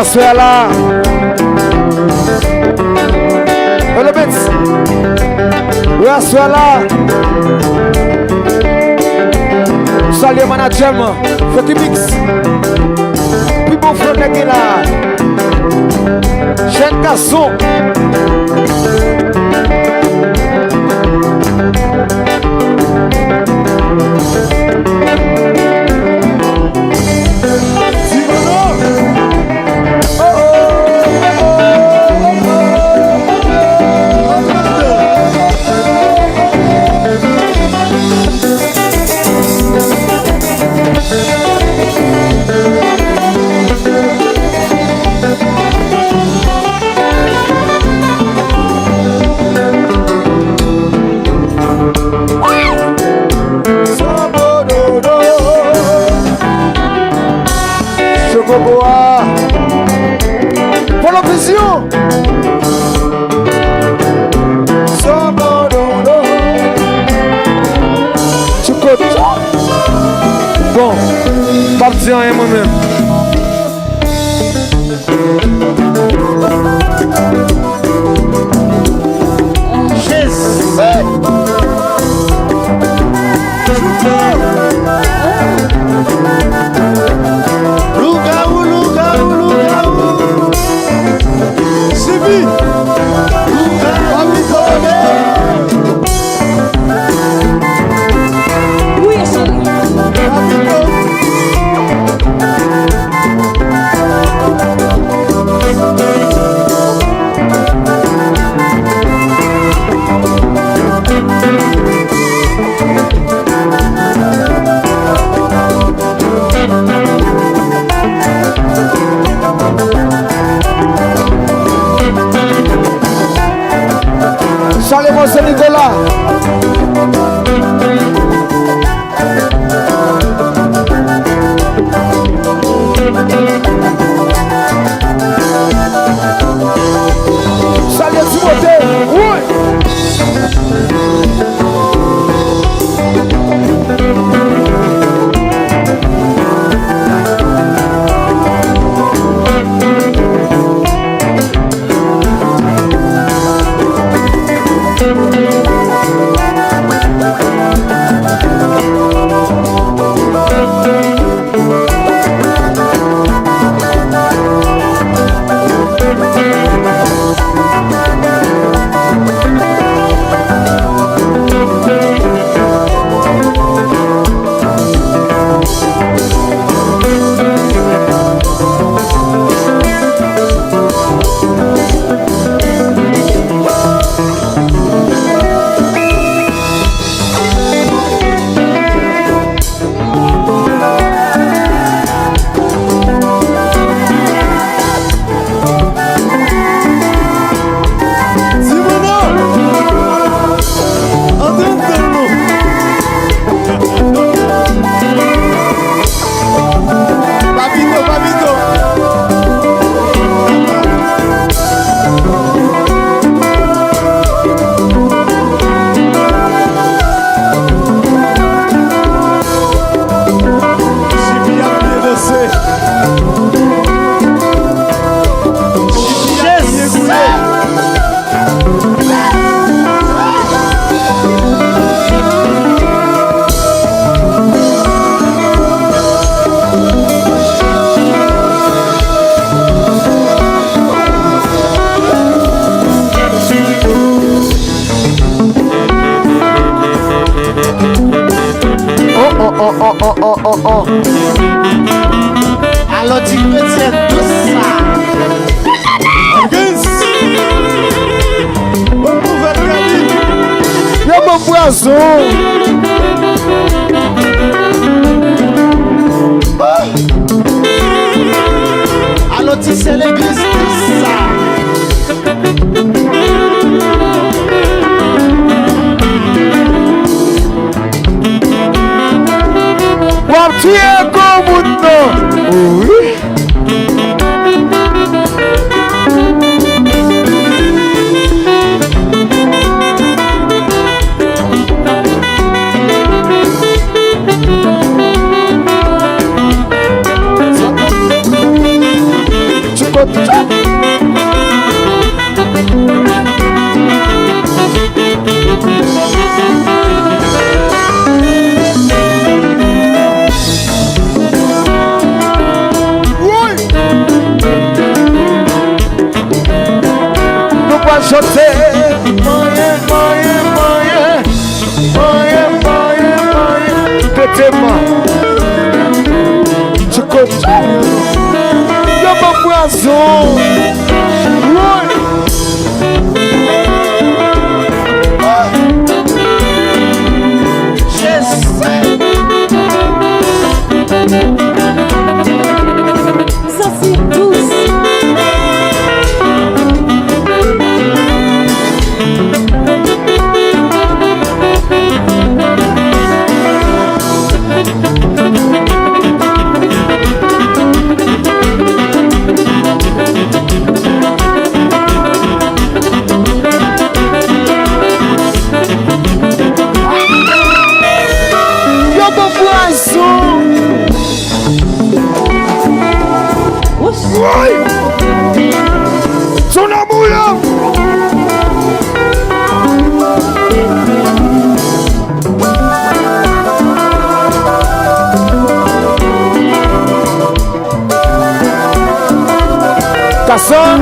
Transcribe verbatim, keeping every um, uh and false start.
Aswè la. Elements. Wi, aswè la. Salye manadjè m, Funky Mix. Pi bon frè nèg gen la. Jèn gason. Chocobo a. Polo Vision. Chocobo. Bon, p ap di anyen mwen menm. Jezi! Lougawou, lougawou, lougawou! Sibi! Lougawou, lougawou! Wi, cheri. Salye Monse Nicolas. Salye Timote. Woy! Papito, papito. Chibi ap byen danse. Chibi ap byen boule. Oh, oh, oh, oh, oh, oh, oh, oh. Alò, ti kretyen dous sa. Bon nouvèl, Gaby. Yo bon pwazon. Alò, ti sè legliz dous sa. W ap tiye kou moun nan. Wi. Chante. Manyen, manyen, manyen. Manyen, manyen, manyen. Pete man. Tchoukout. Yo ban m razon. Woy. Yes. Sa se dous. Yo ban m razon. Woy! Son nan bouyon! Kason!